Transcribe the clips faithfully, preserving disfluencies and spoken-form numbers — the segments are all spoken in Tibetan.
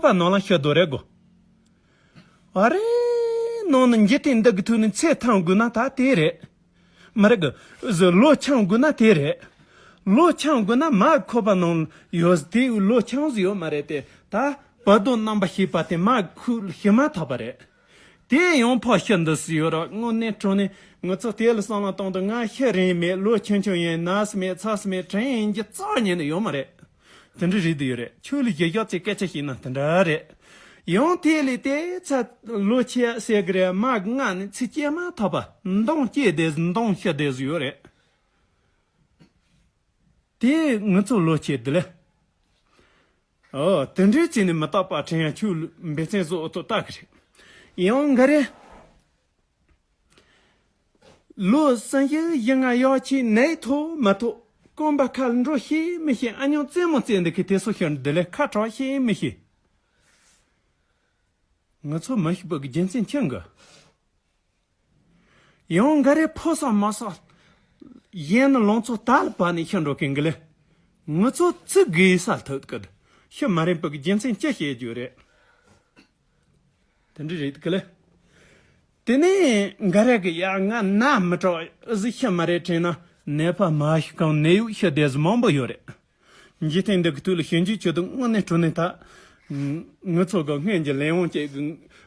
པ་ནང་ལ་ཤི་དོ་རེད་གོ། ཨ་རེ། ནང་ནས་འཇིག་རྟེན་འདི་གི་ཐོག་ནས་ཚེ་ཐང་དགོས་ན་ད་དེ་རེད། མི་རིགས་གི་ལོ་འཆང་དགོས་ན་དེ་རེད། ལོ་འཆང་དགོས་ན་མ་ཁོ་པ་ནང་ཡོད་དེ་ལོ་འཆང་ཟིག་ཡོད་མ་རེད་དེ། ད་བར་དོ་རྣམ་པ་ཤེས་པ་དེ་མ་ཁུ་ཤི་མ་ཐག་པ་རེད། དེ་ཡང་ཕོ་ཤི་འདི་སུ་ཡོད་ར་དངོས་གནས་དྲང་གནས་ང་ཚོ་དེ་ལ་བསམ་བློ་གཏོང་དུས་ང་ཤི་རན་མེད། ལོ་ཆུང་ཆུང་ཡིན། ན་ས་མེད། ཚ་ས་མེད། དྲན་ཡིན་གྱི་རྩ་ཉན་ནས་ཡོད་མ་རེད། དེ་འདྲ་རེད་དུ་ཡོད་རེད། ཆོས་ལ་ཞེ་ཞག་ཅིག་སྐད་ཆ་བཤད་ན་དེ་འདྲ་རེད། ཡང་དེ་ལས་དེ་ཚ་ལོ་ཆེ་ཟེར་གི་རེད། མ་གི་ང་ནི་ཚི་སྐྱེས་མ་ཐག་པ་འདང་སྐྱེས་དེ་འདང་ཤི་དེ་ཡོད་རེད། དེ་ང་ཚོ་ལོ་ཆེ་དེ་ལས། ཨོ། དེ་འདྲའི་ཅི་ནས་མི་རྟག་པ་དྲན་ཡང་ཆོས་འབད་བརྩོན་བཟོ་ཨོ་ཐོ་ལྟ་གི་རེད། ཡང་འགའ་རེ། ལོ་སུམ་ཅུ་བཞི་ལྔ་ཡོད་ཆེ་ནས་ཐོག་མ་ཐོག་རྐང་པ་ཁ་ལ་འགྲོ་ཤེས་མི་ཤེས། ཨ་ཉོ་རྩེད་མོ་རྩེ་འདི་གི་དེ་སོ་ཤར་འདི་ལས་ཁ་གྲག་ཤེས་མི་ཤེས། ང་ཚོ་མ་ཤི་བ་གི་རྒྱུ་མཚན་ཁྱང་གི། ཡང་འགའ་རེ་ཕོ་ས་མ་ས། ཡན་ལ་ལོང་ཚོ་ད་ལ་བ་ནས་ཤི་འགྲོ་མཁན་གི་ལས། ང་ཚོ་ཚི་གི་ས་ཐོད་ཀི། ཤི་མ་རན་པ་གི་རྒྱུ་མཚན་ཅི་བཤད་རྒྱུ་རེད། དེ་འདྲ་རེད་གི་ལས། དེ་ནས་འགའ་རེ་གི་ཡ་ང་ན་མི་དྲག་ཨི་ཟི་ཤི་མ་རེད་དྲན་ན་ནད་པ་མ་ཤི་གང་ནད་གཡོག་ཤི་དེ་ཟི་མང་པོ་ཡོད་རེད། འཇིག་རྟེན་འདི་གི་དུས་ལ་ཞིབ་འཇུག་བྱེད་དུས་དངོས་གནས་དྲང་གནས་ད། ང་ཚོ་གི་སྔོན་གྱི་ལས་དབང་ཅིག་གི་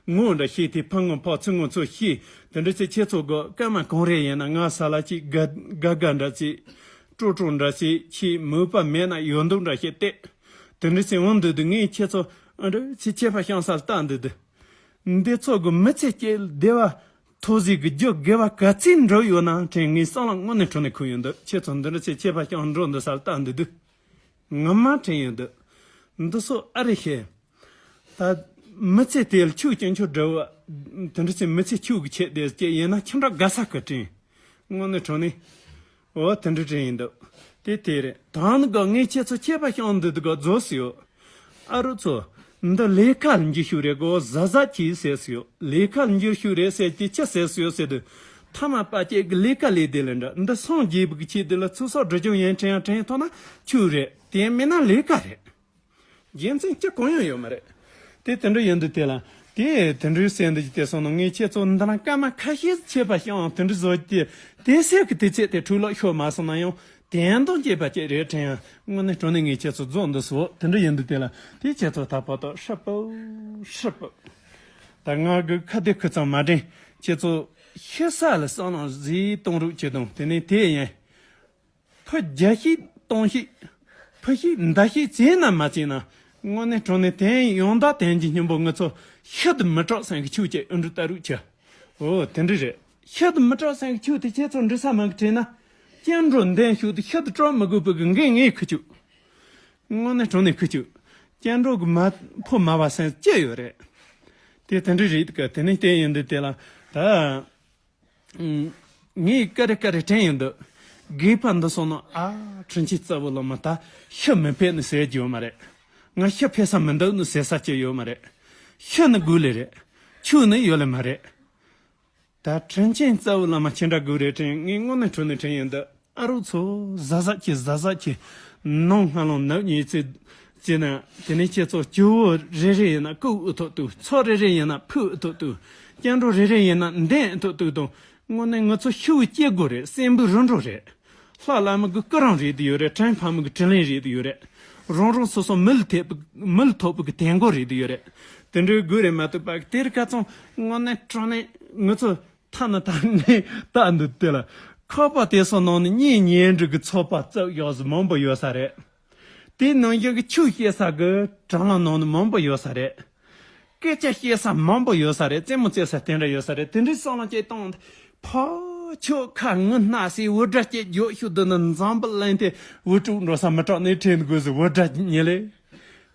ངོ་འདྲ་ཤེས་དེ་ཕ་ངོ་ཕ་ཚུ་ངོ་ཚོ་ཤེས། དེ་འདྲ་ཚེ་ཁྱེད་ཚོ་གི་སྐར་མ་གང་རེ་ཡིན་ན་ང་ས་ལ་ཅིག་དགའ་དགའ་དགའ་འདྲ་ཅིག་སྤྲོ་སྤྲོ་འདྲ་ཅིག་ཁྱེད་མོས་པ་མེད་ན་ཡོད་འདུག་འདྲ་ཞིག་བལྟས། དེ་འདྲ་ཚེ་འོང་འདུག་འདུག་ངས་ཁྱེད་ཚོ་ཨ་འདྲ་ཚེ་ཁྱེད་པ་བྱང་ས་ལ་ལྟ་འདུག་འདུག་འདི་ཚོ་གི་མི་ཚེ་སྐྱེལ་བདེ་བ་ཐོག་ཟིག་གི་རྒྱུ་དགེ་བ་ག་ཚིག་འགྲོ་ཡོད་ན་དྲན། ངའི་བསམ་བློ་དངོས་གནས་དྲང་གནས་ཁུར་ཡོང་འདུག་ཁྱེད་ཚོ་འདི་འདྲ་ཚེ་ཁྱེད་པ་བྱང་འགྲོ་འདུག་ས་ལ་ལྟ་འདུག་འདུག་ངོ་མ་དྲན་ཡོད་འདུག་འདི་ཚོ་ཨ་རེ་ཤེས། ད་མི་ཚེ་དེ་ལ་ཆུ་སྐྱེ་ཆུ་འདྲ་བ། དེ་འདྲ་ཚེ་མི་ཚེ་ཆུ་གི་ཆེད་དེ་སྐྱེ་ཡིན་ན་ཁྱིམ་བྲག་དགའ་ས་གི་དྲན། དངོས་གནས་དྲང་གནས། འོ་དེ་འདྲ་དྲན་ཡིན་འདུག་དེ་དེ་རེད། ད་ནི་ག་ངས་ཁྱེད་ཚོ་ཁྱད་པར་བྱང་འདི་དུ་ག་རྫོགས་སུ་ཡོད། ཨ་རུ་ཚོ། འདི་ལས་ཀ་ལ་འཇུ་ཤུགས་རེད་གོ་ཟ་ཟ་གྱིས་ཟེར་སུ་ཡོད། ལས་ཀ་ལ་འཇུ་ཤུགས་རེད་ཟེར་གྱི་ཆི་ཟེར་སུ་ཡོད་ཟེར་དུས། ཐ་མ་པ་ཅེ་གི་ལས་ཀ་ལས་དེ་ལ་འདྲ་འདི་སངས་རྒྱས་པའི་ཆེད་དུ་ལ་ཚུགས་སོགས་སྒྲུབ་སྦྱོང་ཡན་དྲན་ཡང་དྲན་ཐོག་ན་ཆུ་རེད། དེ་མིན་ན་ལས་ཀ་རེད། རྒྱུ་མཚན་ཅི་གང་ཡང་ཡོད་མ་རེད། དེ་དེ་འདྲ་ཡིན་དུས་དེ་ལ། དེ་དེ་འདྲའི་སེམས་འདི་ཅི་དེ་སོང་ན་ངས་ཁྱེད་ཚོ་འདི་ན་སྐར་མ་ཁ་ཤས་ཆད་པ་ཤང་དེ་འདྲ་བཟོ་གི་དེ་སེམས་ཀྱི་དེ་ཚེ་དེ་འཁྲུལ་ལོག་ཤོར་མ་སོང་ན་ཡང་དེ་འདང་སྐྱེས་པ་ཅིག་རེད་དྲན་ཡང་དངོས་གནས་དྲང་གནས་ངས་ཁྱེད་ཚོ་རྫོགས་འདི་སོ་དེ་འདྲ་ཡིན་དུས་དེ་ལ་དེ་ཁྱེད་ཚོ་ད་བར་དུ་ཧྲི་པོ་ཧྲི་པོ། ད་ང་གི་ཁ་དེ་ཁུ་ཚང་མ་དྲན་ཁྱེད་ཚོ་ཤི་ས་ལ་བསམ་བློ་ཟིག་གཏོང་རོགས་བྱེད་དང་དེ་ནས་དེ་ཡིན། ཕུ་རྒྱ་ཤིག་གཏོང་ཤིག་ཕུ་ཤིག་མདའ་ཤིག་བྱས་ན་མ་བྱས་ན། དངོས་གནས་དྲང་གནས་དེ་ཡོང་ད་དན་གྱི་སྙིང་པོ་ང་ཚོ་ཤི་དུ་མི་སྐྲག་སེང་གི་ཆུ་བཅད་ཨུ་འབྲུ་ལྟ་རུག་ཆ། འོ་དེ་འདྲ་རེད། ཤི་དུ་མི་སྐྲག་སེང་གི་ཆུ་དེ་ཁྱེད་ཚོ་འདྲི་ས་མང་གི་དྲན་ན། སྐྱེ་འགྲོ་འདན་ཤུགས་དུ་ཤི་དུ་སྐྲག་མི་དགོས་པའི་གི་འགན་ངས་ཁུ་བཅུག་དངོས་གནས་དྲང་གནས་ཁུ་བཅུག་སྐྱེ་འགྲོ་གི་མ་ཕོ་མ་བ་སེང་སྐྱེ་ཡོད་རེད། དེ་དེ་འདྲ་རེད་གི་དེ་ནས་བལྟས་ཡིན་འདི་དེ་ལ་ད། ངས་ཀ་རེ་ཀ་རེ་དྲན་ཡོང་དུས། དགོས་པ་འདི་སོང་ན་ཨ་དྲིན་ཆེན་རྩ་བོ་ལ་མ་ད་ཤི་མི་ཕེད་ནི་ཟེར་རྒྱུ་ཡོད་མ་རེད། ང་ཤི་ཕེད་ས་མི་འདུག་ནི་ཟེར་ས་ཅི་ཡོད་མ་རེད། ཤི་ནི་དགོས་ལེ་རེད། ཆུ་ནི་ཡོད་ལེ་མ་རེད། ད་དྲིན་ཆེན་རྩ་བོ་ལ་མ་ཁྱེད་འདྲ་དགོས་རེད་དྲན་ངས་དངོས་གནས་དྲང་གནས་དྲན་ཡོང་དུས། ཨ་རོགས་ཚོ་ཟ་ཟ་གྱིས་ཟ་ཟ་གྱིས་ནང་སྔ་ལོང་ནག་ཉེས་ཚེ་ཅེ་ན་དེ་ནས་ཁྱེད་ཚོ་སྐྱོ་བོ་རེ་རེ་ཡིན་ན་ཀུ་ཨུ་ཐོག་ཏུ་ཚོ་རེ་རེ་ཡིན་ན་ཕུ་ཨུ་ཐོག་ཏུ་སྐྱ་འགྲོ་རེ་རེ་ཡིན་ན་འདན་ཨུ་ཐོག་ཏུ་དང་དངོས་གནས་ང་ཚོ་ཤི་བོའི་སྐྱེ་སྒོ་རེད། སྲིན་པོའི་རུ་འགྲོ་རེད། ལྷ་བླ་མ་གི་སྐུ་རིང་རེད་དུ་ཡོད་རེད། བྲན་ཕ་མ་གི་དྲིན་ལན་རེད་དུ་ཡོད་རེད། རང་རང་སོ་སོ་མི་ལ་ཐེབས་མི་ལ་ཐོབ་པའི་གི་དན་གོ་རེད་དུ་ཡོད་རེད། དེ་འདྲའི་དགོས་རེད་མ་གཏོགས་པ་དེར་ཁ་ཚང་དངོས་གནས་དྲང་གནས་ང་ཚོ། ཐ་ན་ད་ནི་ད་འདི་དེ་ལ་ཁ་པ་དེ་སོ་ནང་ནས་གཉེན་ཉེ་འབྲེལ་གྱི་ཚོགས་པ་བཙུགས་ཡག་ཟིག་མང་པོ་ཡོད་ས་རེད། དེའི་ནང་བཞིན་གྱི་ཆོས་བཤད་ས་གི་དྲ་ལམ་ནང་ནས་མང་པོ་ཡོད་ས་རེད། སྐད་ཆ་བཤད་ས་མང་པོ་ཡོད་ས་རེད། རྩེད་མོ་རྩེ་ས་དེ་འདྲ་ཡོད་ས་རེད། དེ་འདྲའི་སོང་ལ་ཅེས་བཏང་། ཕ་ཆོས་ཁ་ངུ་སྣ་སི་འུར་སྒྲ་སྐྱེ་རྒྱོ་ཤུ་དུ་ནི་འཛམ་བུ་གླིང་དེ་འུར་དཀྲུག་འགྲོ་ས་མི་དྲག་ནས་དྲན་དགོས་ཟིག་འུར་སྒྲ་ཉེ་ལེ།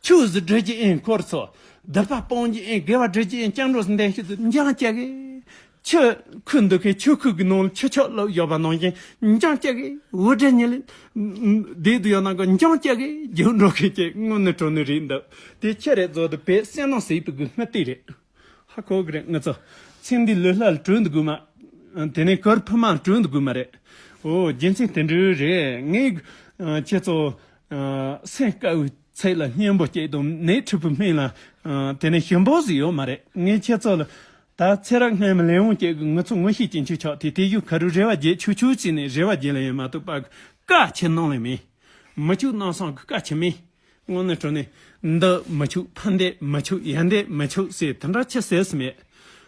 ཆུ་ཟི་སྒྲ་གི་ཨེན་འཁོར་ཚོ། སྡིག་པ་སྤོང་གི་ཨེན་དགེ་བ་སྒྲུབ་ཀྱི་ཨེན་སྐྱབས་འགྲོ་ཟི་འདན་ཤི་ཟི་འཇང་ཅག་གི། ཆུ་ཁུ་འདུག་གི་ཆུ་ཁུ་གི་ནང་ལ་ཆུ་ཆོག་ལོག་ཡོད་པ་ནང་བཞིན་འཇང་ཅག་གི་འུར་སྒྲ་ཉེ་ལེ། བསྡད་དུ་ཡོད་ན་གི་འཇང་ཅག་གི་རྒྱུ་འགྲོ་གི་ཅེས་དངོས་གནས་དྲང་གནས་རེད་འདུག་དེ་ཁྱེད་རེད་ཚོ་དུ་བས་སེམས་ནང་ཟིག་པའི་གི་སྨི་ཏི་རེད། ཧ་གོ་གི་རེད་ང་ཚོ། ཚེ་འདི་ལོས་ལྷ་ལ་དྲོན་དུ་དགོས་མ། དེ་ནས་གར་ཕུ་མ་ལ་དྲོན་དུ་དགོས་མ་རེད། ཨོ་རྒྱུ་མཚན་དེ་འདྲ་རེད། ངས་ཁྱེད་ཚོ་སེམས་དཀར་བའི་ ཚིག་ལ་སྙན་པོ་སྐྱེས་དང་ནད་འཁྲུགས་པའི་སྨན་ལ། ཨ། དེ་ནས་ཞིམ་པོ་ཟིག་ཡོད་མ་རེད། ངས་ཁྱེད་ཚོ་ལ་ད་ཚེ་རབས་སྔ་མའི་ལས་དབང་སྐྱེས་གི་ངུ་ཚོ་ངུ་ཤེས་ཀྱི་འཆུ་ཆག་དེ་དེ་ཡུ་ཁ་རུ་རེ་བ་རྒྱས་ཆུ་ཆུ་བྱས་ནས་རེ་བ་རྒྱས་ལ་ཡིན་མ་གཏོགས་པ་གི་བཀའ་ཆེ་གནང་ལེ་མེད། མི་ཆུ་གནང་སང་གི་བཀའ་ཆེ་མེད། དངོས་གནས་དྲང་གནས་འདི་མི་ཆུ་ཕ་འདེད་མི་ཆུ་ཡ་འདེད་མི་ཆུ་ཟེར་དེ་འདྲ་ཆི་ཟེར་སི་མེད།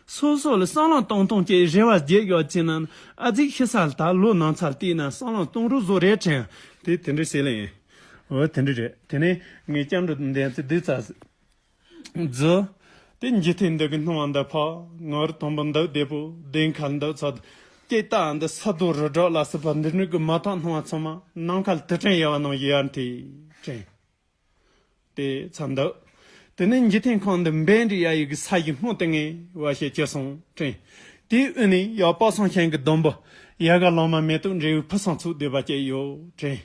སོ་སོ་ལ་བསམ་བློ་གཏོང་གཏོང་ཅེས་རེ་བ་རྒྱས་ཡོད་ཅེ་ན་ཨ་ཙིག་ཤི་ས་ལ་ད་ལོ་ནང་ཚར་བལྟས་ན་བསམ་བློ་གཏོང་རོགས་བཟོ་རེད་དྲན་དེ་དེ་འདྲ་ཟེར་ལེ་ཡིན། འོ་དེ་འདྲ་རེད། དེ་ནས་ངས་སྐྱབས་འགྲོ་འདོན་ཚེ་བསྡུས་ཚར་རྫུ། དེ་འཇིག་རྟེན་འདི་གི་སྣང་བ་འདི་ཕ་ངར་དང་པོ་འདི་བདེ་པོ་བདེ་མཁལ་འདི་ཚ་ཀྱེ་རྟ་འདི་ས་རྡོ་རི་བྲག་ལ་སྲིད་པ་འདི་ནུས་ཀྱི་མ་ཐག་སྣང་བ་ཚང་མ་ནམ་མཁའ་དུ་དྲན་ཡལ་བ་ནང་ཡལ་དེ་དྲན། དེ་ཚ་འདུག་དེ་ནས་འཇིག་རྟེན་ཁམས་འདི་འབེན་འདྲི་ཡ་ཡི་གི་ས་ཡི་སྔོན་དུ་ངེས་བ་ཞེས་ཅི་སོང་དྲན། དེའི་དབུས་ནས་ཡར་དཔག་བསམ་ཤིང་གི་སྡོང་པོ་ཡ་ག་ལོ་མ་མེ་ཏོག་འབྲས་བུ་ཕུན་སུམ་ཚོགས་བསྡད་པ་ཅིག་ཡོད་དྲན།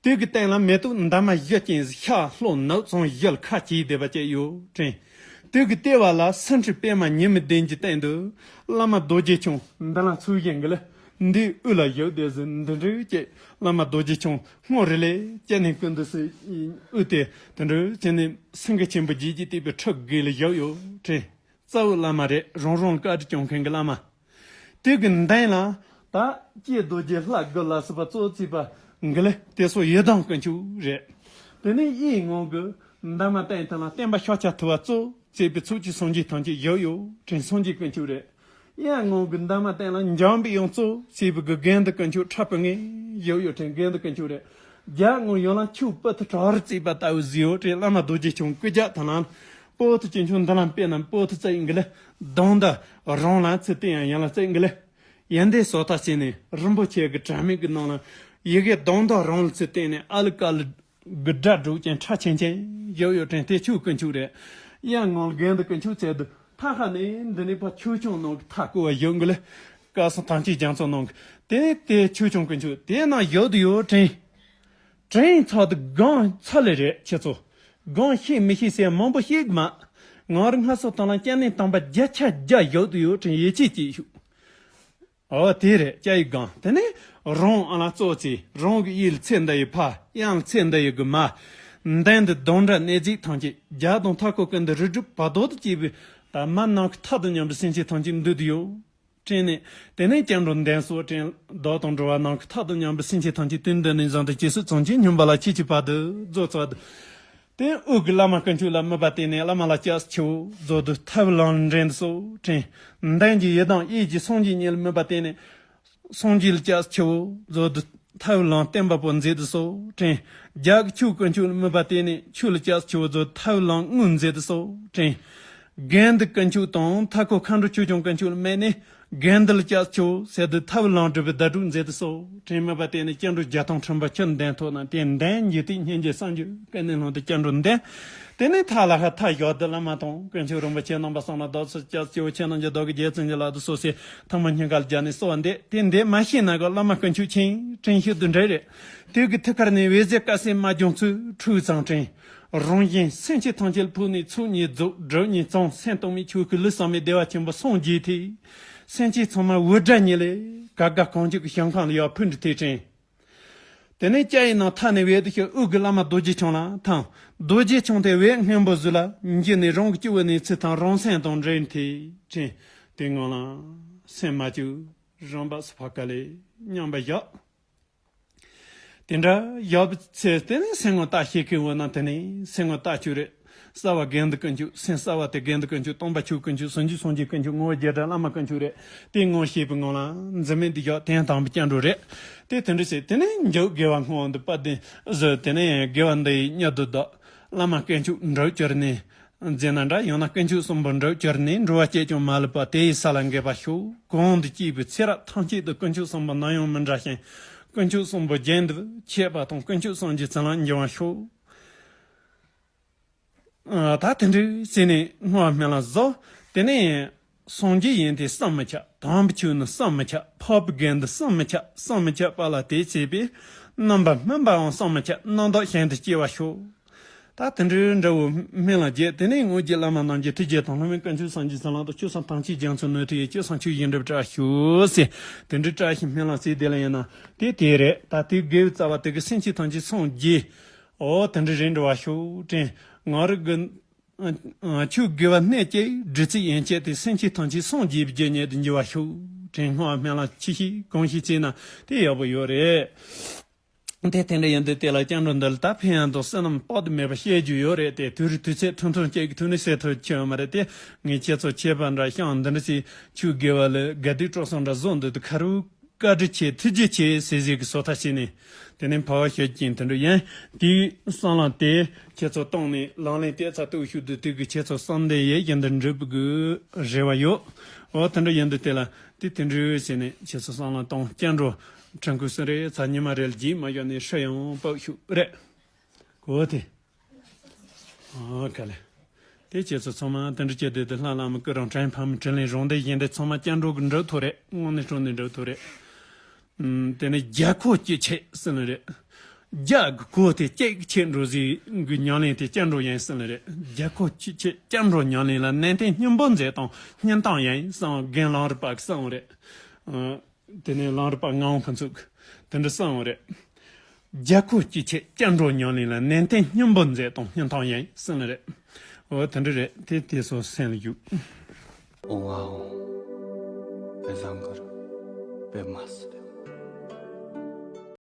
དེ་གི་སྟེང་ལ་མེ་ཏོག་འདབ་མ་བཞི་ཅན་ཤར་ལྷོ་ནུབ་བྱང་བཞི་ལ་ཁ་གྱེས་བསྡད་པ་ཅིག་ཡོད་དྲན། དེ་གི་ལྟེ་བ་ལ་སེང་ཁྲི་པད་མ་ཉི་མའི་གདན་གྱི་སྟེང་དུ་བླ་མ་རྡོ་རྗེ་འཆང་འདི་ལ་ཚུལ་བཞིན་གྱི་ལ་འདིའི་དབུས་ལ་བཞུགས་བསྡད་ཟིན་འདི་འདྲའི་ཀྱེ་བླ་མ་རྡོ་རྗེ་འཆང་སྔོན་རི་ལས་སྐྱེ་གནས་ཀུན་ཏུ་སུ་དབུས་ཏེ་དེ་འདྲའི་ཀྱེ་ནས་སེང་གེ་ཆེན་པོ་བརྒྱད་ཀྱིས་བཏེགས་པའི་ཁྲི་དགུ་ལ་བཞུགས་ཡོད་དྲན། རྩ་བའི་བླ་མ་རེད། རང་རང་ལ་བཀའ་དྲིན་སྐྱོང་མཁན་གྱི་བླ་མ། དེ་གི་མདུན་ལ་ད་ཀྱེ་རྡོ་རྗེ་ལྷ་དགུ་ལ་སོགས་པ་གཙོ་བྱས་པ་འགི་ལེ་དེ་སོགས་ཡི་དམ་དཀོན་མཆོག་རེད། དེ་ནས་གཡས་ངོས་ཀྱི་འདབ་མ་སྟེང་དུ་ལ་བསྟན་པ་ཤཱཀྱ་ཐུབ་པ་གཙོ་བྱས་པའི་ཚོགས་ཀྱི་སངས་རྒྱས་ཐམས་ཅད་བཞུགས་ཡོད་དྲན། སངས་རྒྱས་དཀོན་མཆོག་རེད། གཡས་ངོས་ཀྱི་འདབ་མ་སྟེང་ལ་འཇམ་པའི་དབྱངས་གཙོ་བྱས་པའི་གི་དགེ་འདུན་དཀོན་མཆོག་ཁྲ་པོ་ངེ་བཞུགས་ཡོད་དྲན། དགེ་འདུན་དཀོན་མཆོག་རེད། རྒྱབ་ངོས་ཡོངས་ལ་ཆུ་སྤུ་ཐི་བྲག་རི་བརྩིགས་པ་ལྟ་བུ་བཟོས་ཡོད་དྲན། བླ་མ་རྡོ་རྗེ་འཆང་སྐུ་རྒྱབ་དང་ལ་སྤུ་ཐི་ཅན་ཆུ་འདི་ལ་དཔེར་ན་སྤུ་ཐི་བརྩིགས་འགི་ལེ་གདོང་འདི་རང་ལ་ཚུར་བསྟན་ཡང་ཡང་ལ་བརྩིགས་འགི་ལེ། ཡན་དེ་སོ་ཐག་བྱས་ནས་རིན་པོ་ཆེ་གི་དྲ་མིག་གི་ནང་ལ་ཡི་གེ་གདོང་འདི་རང་ལ་ཚུར་བསྟན་ནས་ཨ་ལི་ཀ་ལི་གི་སྒྲ་སྒྲོག་ཅན་ཁྲ་ཆེན་ཆེན་བཞུགས་ཡོད་དྲན། དེ་ཆུ་དཀོན་མཆོག་རེད། གཡས་ངོས་ལ་དགེ་འདུན་དཀོན་མཆོག་བྱས་དུས་ཐ་ཁ་ནས་འདི་ནས་ཕར་ཆོས་སྐྱོང་ནང་གི་མཐའ་བསྐོར་བ་བཞུགས་འགི་ལེ། བཀའ་སྲུང་ཐམས་ཅད་རྒྱ་མཚོ་ནང་གི་དེ་དེ་ཆོས་སྐྱོང་དཀོན་མཆོག་དེ་ན་བཞུགས་དུ་ཡོད་དྲན། དྲན་ཚར་དུ་སྒང་ཚར་ལེ་རེད་ཁྱེད་ཚོ། སྒང་ཤེས་མི་ཤེས་ཟེར་མང་པོ་ཤེས་གི་མ། ང་རང་སྔ་སོ་དང་ལ་སྐྱ་ནས་དང་པ་བརྒྱ་ཆ་བརྒྱ་བཞུགས་དུ་ཡོད་དྲན་ཡིད་ཆེས་ཀྱིས་ཤུགས། ཨོ་དེ་རེད་སྐྱ་ཡི་སྒང་དེ་ནས་རང་ཨ་ལ་གཙོ་ཚེ་རང་གི་ཡིད་ལ་ཚེ་འདི་ཡི་ཕ་གཡང་ལ་ཚེ་འདི་ཡི་གི་མ། མདུན་འདི་གདོན་འདྲ་གནས་གཟིགས་ཐམས་ཅད་རྒྱ་དང་མཐའ་སྐོར་ཀུན་ཏུ་རིགས་གྲུབ་བར་དོ་དུ་སྐྱེས་པའི་ད་མ་ནམ་མཁའི་མཐའ་དང་མཉམ་པའི་སེམས་ཅན་ཐམས་ཅད་འདུས་དུ་ཡོད། དྲན་ནས་དེ་ནས་སྐྱབས་འགྲོ་འདོན་སོགས་དྲན། བདག་དང་འགྲོ་བ་ནམ་མཁའི་མཐའ་དང་མཉམ་པའི་སེམས་ཅན་ཐམས་ཅད་དུས་འདི་ནས་བཟུང་སྟེ་ཇི་སྲིད་འཚོ་མཁྱེན་སྙོམས་པ་ལ་མཆིས་ཀྱི་བར་དུ་རྫོགས་ཚར་དུ། དེ་དབུས་ཀྱི་བླ་མ་དཀོན་མཆོག་ལ་དམིགས་པ་བསྟན་ནས་བླ་མ་ལ་སྐྱབས་སུ་མཆིའོ་མཛོད་དུ་ཐབས་ལམ་འདྲེན་དུ་གསོལ་དྲན། མདུན་གྱི་ཡི་དམ་དབྱིངས་ཀྱི་སངས་རྒྱས་ཉིད་ལ་དམིགས་པ་བསྟན་ནས། སངས་རྒྱས་ལ་སྐྱབས་སུ་མཆིའོ་མཛོད་དུ་ཐབས་ལམ་བསྟན་པ་པོ་མཛད་དུ་གསོལ་དྲན། རྒྱབ་ཀྱི་ཆོས་དཀོན་མཆོག་ལ་དམིགས་པ་བསྟན་ནས་ཆོས་ལ་སྐྱབས་སུ་མཆིའོ་མཛོད་ཐབས་ལམ་དངོས་མཛད་དུ་གསོལ་དྲན། དགེ་འདུན་དཀོན་མཆོག་དང་མཐའ་འཁོབ་མཁའ་འགྲོ་ཆོས་སྐྱོང་དཀོན་མཆོག་ལ་དམིགས་ནས་དགེ་འདུན་ལ་སྐྱབས་སུ་མཆིའོ་ཟེར་དུས་ཐབས་ལམ་སྒྲུབ་པའི་བརྡ་སྤྲོད་མཛད་དུ་གསོལ་དྲན། དམིགས་པ་བསྟན་ནས་སྐྱབས་འགྲོ་བརྒྱ་སྟོང་ཁྲི་འབུམ་ཁྱེར་འདོན་ཐོག་ན་དེ་འདོན་འཇིག་རྟེན་སྙིང་རྗེ་བསམ་རྒྱུ་ཀུན་ནས་ལྷུང་དུ་སྐྱབས་འགྲོ་འདོན། དེ་ནས་མཐའ་ལ་ཧ་མཐའ་བཞག་སྟེ་བླ་མ་དང་དཀོན་མཆོག་རིན་པོ་ཆེ་རྣམ་པ་གསུམ་ལ་བདག་སོགས་སྐྱབས་སུ་མཆིའོ་ཁྱེད་རྣམས་ཀྱི་བདག་གི་རྗེ་བཙུན་གྱི་ལག་ཏུ་གསོལ་ཟེར་ཐུགས་མ་སྙིང་གར་བརྒྱབ་ནས་གསོལ་བ་འདེབས། དེ་འདེབས་མ་ཤེས་ན་གི་བླ་མ་དཀོན་མཆོག་མཁྱེན་དྲན་ཤེས་དུ་འདྲ་རེད། དེ་གི་ཐུགས་ཁར་ནས་འོད་ཟེར་དཀར་སེར་དམར་ལྗང་ཚུལ་འཁྲུག་ཙང་དྲན། རང་གཞན་སེམས་ཅན་ཐམས་ཅད་ལ་ཕོག་ནས་ཚོགས་གཉིས་རྫོགས་སྒྲིབ་གཉིས་གཙང་སེམས་སྟོང་མེད་ཆོས་སྐུ་ལུས་བསམ་མེད་བདེ་བ་ཆེན་པོ་སངས་རྒྱས་ཏེ། སེམས་ཅན་ཚང་མ་འུར་སྒྲ་ཉིད་ལས་ག་ག་གང་བྱུང་གི་ཞིང་ཁམས་ལ་ཡར་ཕུལ་འགྲོ་དེ་དྲན། དེ་ནས་སྐྱ་ཡི་ནང་མཐའ་ནས་འོད་དུ་ཤར་དབུས་ཀྱི་བླ་མ་རྡོ་རྗེ་འཆང་ལ་ཐང་། རྡོ་རྗེ་འཆང་དེ་འོད་སྔོན་པོ་ཟིལ་ལ་འགྱུར་ནས་རང་གི་སྤྱི་བོའི་གནས་ཚུལ་དང་རང་སེམས་དང་འབྲེལ་ཏེ་དྲན། དེ་སྔོན་ལ་སེམས་མ་བཅོས་རང་བབས་སུ་ཕར་ཀ་ལས་མཉམ་པར་བཞག་དེ་འདྲ་བཞག་པའི་ཚེ་དེ་ནས་སེམས་ངོ་ལྟ་ཤེས་མཁན་འོ་ན་དེ་ནས་སེམས་ངོ་ལྟ་ཆོས་རེད། གསལ་བ་དགེ་འདུན་དཀོན་མཆོག་སེམས་གསལ་བ་དེ་དགེ་འདུན་དཀོན་མཆོག་སྟོང་པ་ཆོས་དཀོན་མཆོག་སངས་རྒྱས་སངས་རྒྱས་དཀོན་མཆོག་ངོ་བོ་རྒྱལ་སྲས་བླ་མ་དཀོན་མཆོག་རེད། དེ་ངོ་ཤེས་པའི་ངང་ལ་འཛིན་མེད་འདི་བཞག་དོན་དམ་པའི་སྐྱབས་འགྲོ་རེད། དེ་དེ་འདྲ་བྱས་དེ་ནས་མཇུག་དགེ་བ་བསྔོ་བ་འདི་པ་དེ་བཟོས་དེ་ནས་དགེ་བ་འདི་ཡི་མྱུར་དུ་བདག་བླ་མ་དཀོན་མཆོག་འགྲུབ་གྱུར་ནས་མཛད་ན་འདྲ། ཡང་ན་དཀོན་མཆོག་གསུམ་པོ་འགྲུབ་གྱུར་ནས་འགྲོ་བ་བསྐྱེད་ཀྱང་མ་ལུས་པ་དེ་ཡི་ས་ལ་འགོད་པར་ཤོག་གོང་དུ་བསྐྱེད་པའི་ཚེ་རབས་ཐམས་ཅད་དུ་དཀོན་མཆོག་གསུམ་པོ་ནམ་ཡང་མི་འདྲ་ཞིང་། དཀོན་མཆོག་གསུམ་པོ་རྒྱུན་དུ་ཆད་པ་དང་དཀོན་མཆོག་སངས་རྒྱས་ཚུན་ལ་འབྱུང་བར་ཤོག་ཨ། ད་དེ་འདྲའི་ཟེར་ནས་བསྔོ་བ་སྨོན་ལམ་བཟོ། དེ་ནས་སངས་རྒྱས་ཡིན་ཏེ་བསམ་མི་ཁྱབ། དམ་པའི་ཆོས་ནི་བསམ་མི་ཁྱབ། འཕགས་པའི་དགེ་འདུན་བསམ་མི་ཁྱབ། བསམ་མི་ཁྱབ་པ་ལ་དེ་བྱས་པས། རྣམ་པར་སྨིན་པའང་བསམ་མི་ཁྱབ། རྣམ་དག་ཞིང་དུ་སྐྱེ་བར་ཤོག་ད་དེ་འདྲའི་འདྲ་བོ་སྨོན་ལམ་བརྒྱབ། དེ་ནས་དངོས་ཀྱི་བླ་མ་རྣམས་ཀྱི་ཐུགས་རྗེ་དང་སློབ་དཔོན་དཀོན་མཆོག་སངས་རྒྱས་ཚུན་ལ་དང་ཆོས་སྲུང་ཐམས་ཅད་རྒྱ་མཚོའི་ནུས་མཐུ་ཡིས་སྤྱི་བསང་མཆོད་བཞིན་སྒྲུབ་བཀྲ་ཤོག་ཟེར། དེ་འདྲའི་བཀྲ་ཤིས་སྨོན་ལམ་ཟེར་དེ་ལ་ཡིན་ན་དེ་དེ་རེད། ད་དེ་དགེ་བའི་རྩ་བ་དེ་གི་སེམས་ཅན་ཐམས་ཅད་སངས་རྒྱས། ཨོ་དེ་འདྲ་རེད། འགྲོ་བ་ཤོག་དྲན། ང་རང་གི་ཨ་ཨ་ཆོས་དགེ་བ་སྣོད་བཅུད་སྒྲུབ་ཚུལ་ཡན་ཆད་དེ། སེམས་ཅན་ཐམས་ཅད་སངས་རྒྱས་པའི་རྒྱུ་ཉིད་དུ་འགྱུར་བར་ཤོག་དྲན། སྔགས་སྨོན་ལམ་ཅི་ཞིག་གང་ཞིག་བྱས་ན་དེ་ཡག་པོ་ཡོད་རེད། དེ་དེ་འདྲ་ཡིན་དུས་དེ་ལ་སྐྱབས་འགྲོ་འདི་ལ་ད་ཕན་ཡོན་དང་བསོད་ནམས་དཔག་ཏུ་མེད་པ་བཤད་རྒྱུ་ཡོད་རེད་དེ། དུས་རེ་དུས་ཚོད་ཐུང་ཐུང་གཅིག་གི་ཐོག་ནས་བཤད་ཐུབ་ཀྱི་ཡོད་མ་རེད་དེ། ངས་ཁྱེད་ཚོ་ཆད་པ་འདྲ་བཤམས། འདི་འདྲ་ཞིག་ཆོས་དགེ་བ་ལ་དགའ་སྡུག་སྤྲོ་གསུམ་འདྲ་བཟོ་འདུག་དུས། ཁ་རུ་བཀའ་དྲིན་ཆེ། ཐུགས་རྗེ་ཆེ་ཟེར་ཟེར་གི་བཟོ་ལྟ་བྱས་ནས། དེ་ནས་འཕར་བ་ཞུ་རྒྱུ་དེ་འདྲ་ཡིན། དེའི་བསམ་བློ་དེ་ཁྱེད་ཚོ་བཏང་ནས་ལག་ལེན་དེ་ཚ་གཏུག་ཞུ་དུས། དེ་གི་ཁྱེད་ཚོ་བསམ་དོན་ཡིད་བཞིན་དུ་འགྲུབ་གི་རེ་བ་ཡོད། འོ་དེ་འདྲ་ཡིན་དུས་དེ་ལ་དེ་དེ་འདྲ་བྱས་ནས་ཁྱེད་ཚོ་བསམ་བློ་བཏང་། སྐྱབས་འགྲོ་ཁྲིད་གི་སུ་རེད་ཚ། ཉི་མ་རེ་ལ་རྗེས་མ་ཡོང་ནས་ཧྲི་ཡང་པག་ཤུ་རེད། གོ་དེ། ཨ་ག་ལེ། དེ་ཁྱེད་ཚོ་ཚང་མ་དེ་འདྲ་བྱས་དེ་དེ་ལྷ་བླ་མ་སྐུ་རིན་ཕྲན་ཕ་མ་དྲིན་ལན་རང་དེ་བཞིན་དེ་ཚང་མ་སྐྱབས་འགྲོ་གི་འགྲོ་ཐུབ་རེད། དངོས་གནས་དྲང་གནས་འགྲོ་ཐུབ་རེད། ཨུམ། དེ་ནས་རྒྱལ་འཁོགས་སྐྱེ་ཆེད་ཟེར་ནི་རེད། རྒྱལ་གི་འཁོགས་དེ་སྐྱེ་ཆེད་འགྲོ་ཟིག་གི་ཉམས་ལེན་དེ་སྐྱབས་འགྲོ་ཡིན་ཟེར་ནི་རེད། རྒྱལ་འཁོགས་སྐྱེ་ཆེད་སྐྱབས་འགྲོ་ཉམས་ལེན་ལ། ནན་ཏན་སྙིང་པོ་མཛད་དང་སྙིང་གཏམ་ཡིན་གསུངས། རྒན་ལམ་རིམ་པ་གིས་གསུངས་རེད། ཨ། དེ་ནས་ལམ་རིམ་པ་ངག་དབང་ཕུན་ཚོགས་ཀྱིས་དེ་འདྲ་གསུངས་རེད། རྒྱལ་འཁོགས་སྐྱེ་ཆེད་སྐྱབས་འགྲོ་ཉམས་ལེན་ལ། ནན་ཏན་སྙིང་པོ་མཛད་དང་སྙིང་གཏམ་ཡིན་གསུངས་རེད། འོ་དེ་འདྲ་རེད། དེ་དེ་ཚོ་སེམས་ལ་བཞུགས། ཨོང་ཨ་ཨོང་། པད་བཟང་གུ་རུ། པདྨ་སིདྡྷི།